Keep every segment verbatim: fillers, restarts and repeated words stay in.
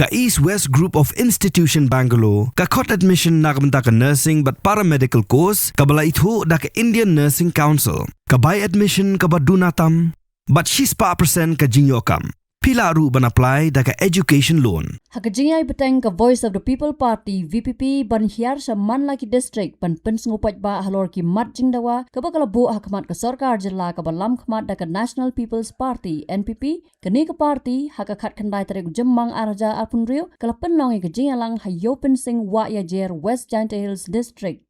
Ka East West Group of Institution Bangalore ka khot admission na ka bynta ka nursing bad paramedical course kaba la ithuh da ka Indian Nursing Council. Ka bai admission kaba duna tam bad shispah percent ka jingïoh kam. Phi lah ruh ban apply da ka education loan. Ha ka jingïai bteng ka Voice of the People Party, V P P, ban hiar sha man la ki district ban pynsngewpait ba halor ki mat jingdawa kaba ka la buh ha khmat ka sorkar jylla kaba lam khmat da ka National People's Party, N P P. Kane ka party ha ka khatkhyndai tarik u Jymmang ar hajar arphew hynriew ka la pynlong ïa ka jingïalang ha Ïewpynsing Wahiajer, West Jaintia Hills District.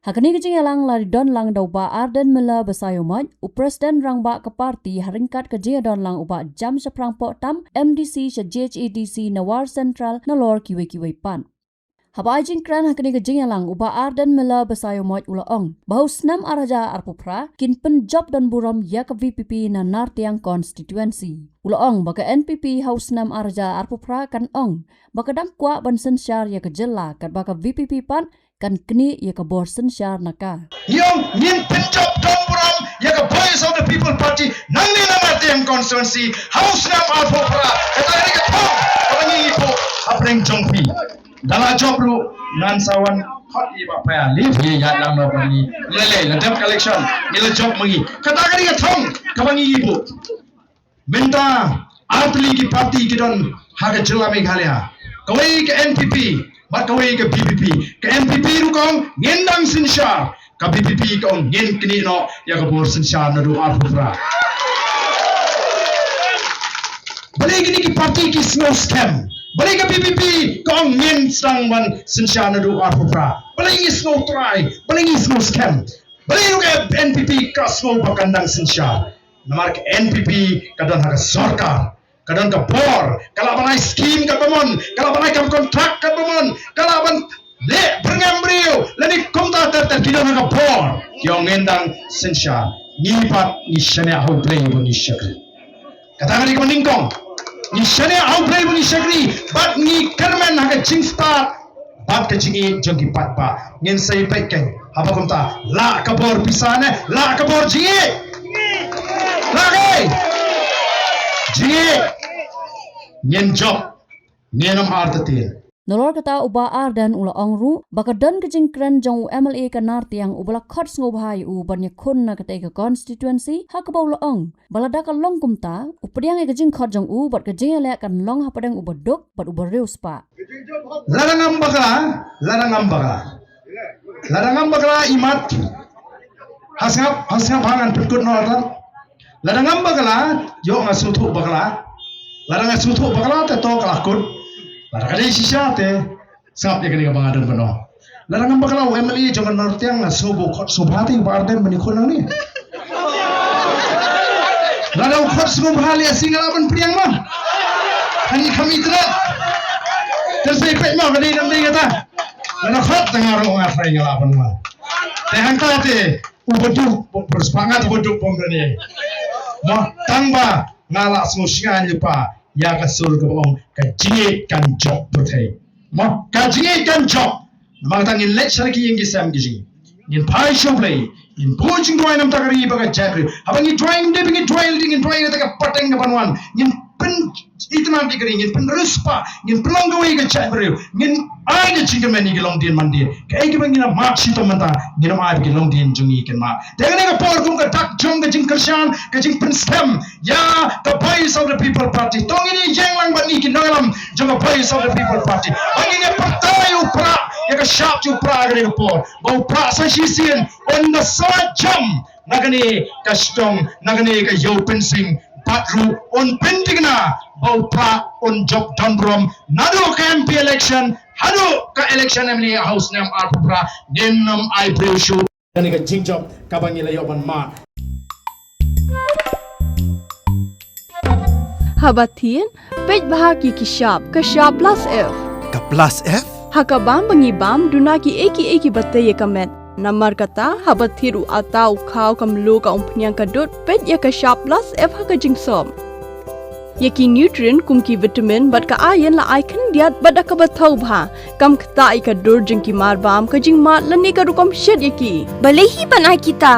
Ha kane ka jingïalang la ri don lang da u Bah Ardent Miller Basaiawmoit, u President Rangbah ka party, ha ryngkat ka jingïadon lang u Bah Jamshaphrang Pohtam, M D C sha G H A D C Nawar Central, nalor kiwei kiwei pat. Haba ai jingkren ha kane ka jingïalang u Bah Ardent Miller Basaiawmoit u la ong ba ha u snem ar hajar arphew phra kin pynjop don burom ïa ka V P P na Nartiang constituency. U la ong ba ka N P P ha u snem ar hajar arphew phra kan ong ba ka dang kwah ban synshar ïa ka jylla katba ka V P P pat kan knieh ïa ka bor synshar na ka. Ngi ong ngin pynjop don burom ïa ka Voice of the People Party nangne na Nartiang constituency ha u snem arphew phra. Kata ka dei ka thong kaba ngi ïoh hapdeng jong phi. Da la jop ruh ngan sa wan khot ïa i Bah Paya Leaf ïa ïaid lang noh bad ngi. Lei lei la dep ka election ngi la jop ma ngi. Kata ka dei ka thong kaba ngi ïoh. Mynta ar tylli ki party ki don ha ka jylla Meghalaya. Kawei ka N P P bad kawei ka V P P. Ka N P P ruh ka ong ngin dang synshar. Ka V P P ka ong ngin knieh noh ïa ka bor synshar naduh arphew phra. Balei kine ki party ki sngew skhem? Balei ka V P P ka ong ngin sdang ban synshar naduh arphew phra? Balei ngi sngew trai? Balei ngi sngew skhem? Balei ruh ka N P P ka sngew ba kan dang synshar? Namar ka N P P ka don ha ka sorkar, ka don ka bor, ka lah ban ai skim katba mon, ka lah ban ai kam kontrak katba mon, ka lah ban leh byrngem briew lane kumta ter ter, ki don ha ka bor. Ki ong ngin dang synshar. Ngi pat ngi shaniah ha U Blei ba ngi shakri. Kata ka dei kaba nyngkong. Ngi shaniah ha U Blei ba ngi shakri bad ngi kyrmen ha ka jingstad bad ka jingïeit jong ki paidbah. Ngin sa ïapeit kein haba kumta. Lah ka bor pisa ne lah ka bor jingïeit? Lah kein jingïeit. Ngin jop, ngin ym artatien. Nalor kata u Bah Ardent u la ong ruh ba ka don ka jingkren jong u M L A ka Nartiang uba la khot sngewbha ïa u ban ïakhun na katei ka constituency, ha kaba u la ong ba lada ka long kumta, u pdiang ïa ka jingkhot jong u bad ka jingïaleh kan long hapdeng uba duk bad uba riewspah. Lada ngam bakla, lada ngam bakla. Lada ngam bakla imat. Ha sngap, ha sngap ha ngan pynkut noh lada. Lada ngam bakla, ïoh nga sngewthuh bakla. Lada nga sngewthuh bakla te to ka la kut. Lada ka dei shisha te sngap ïa kane kaba nga don ban ong. Lada ngam bakla u M L A jong ka Nartiang nga sngew ba u khot sngewbha te u Bah Ardent ban ïakhun nangne. Lada u khot sngewbha lehse nga lah ban pdiang ma. Hani kham internet. Te sa ïapeit ma ka dei nam dei kata. Lada khot te nga ruh nga trai nga lah ban wan. Te hangta te uba duk bym riewspah, nga te uba duk bym riewspah. Mo tang ba nga lah sngewsynei lypa ïa ka sur kaba ong ka jingïeit kan jop pyrthei. Mo ka jingïeit kan jop. Namar kata ngin leit sha ki ïing ki sem ki jong ngi. Ngin phai sha U Blei. Ngin buh jingduwai na ka bynta ka ri bad ka jaitbynriew. Haba ngi duwai ngim dei ba ngi duwai lynti, ngin duwai na ka bynta ka pateng kaban wan. Ngin pyn itynnad ïa ka ri, ngin pynriewspah, ngin pynlong kawei ka jaitbynriew, ngin ai ka jingkyrmen ïa ki longdien mandien. Kaei kaba ngi la mad shitom mynta ngin ym ai ba ki longdien jong ngi kin mad. Te kane ka por kum ka dak jong ka jingkyrshan, ka jingpynskhem ïa ka Voice of the People Party. To ngin ïeng lang bad ngi ki nongïalam jong ka Voice of the People Party. Ba ngin ïa pyrta ïa u Prah, ïa ka shap jong u Prah ha kane ka por. Ba u Prah sa shisien un da sa jam na kane ka shnong, na kane ka Ïewpynsing, bad ruh un pynthikna ba u Prah un jop don burom naduh ka M P election haduh ka election M L A ha u snem arphew phra. Ngin ym ai briew shuh. Kane ka jingjop kaba ngi la ïoh ban mad. Haba thied, peit bha ki ki shap, ka shap plus F. Ka plus F? Ha ka bam ba ngi bam, duna kiei kiei kiba tei ïa ka met. Namar kata, haba thied u atta, u khaw, ka mluh, ka umphniang, ka dud, peit ïa ka shap plus F ha ka jingsop. Ïa ki nutrient kum ki vitamin bad ka iron la ai khyndiat bad da kaba thaw bha. Kam ktah ïa ka dur jong ki marbam, ka jingmad lane ka rukom shet ïa ki. Balei hi ban ai kita?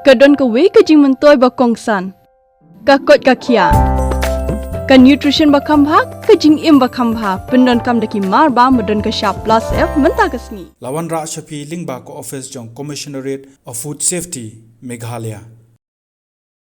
Ka don kawei ka jingmyntoi ba kongsan. Ka koit ka khiah. Ka nutrition ba kham bha, ka jingim ba kham bha, pyndonkam da ki mar ba, ba don ka shap plus F mynta ka sngi. La wanrah sha phi lyngba ka office jong Commissionerate of Food Safety, Meghalaya.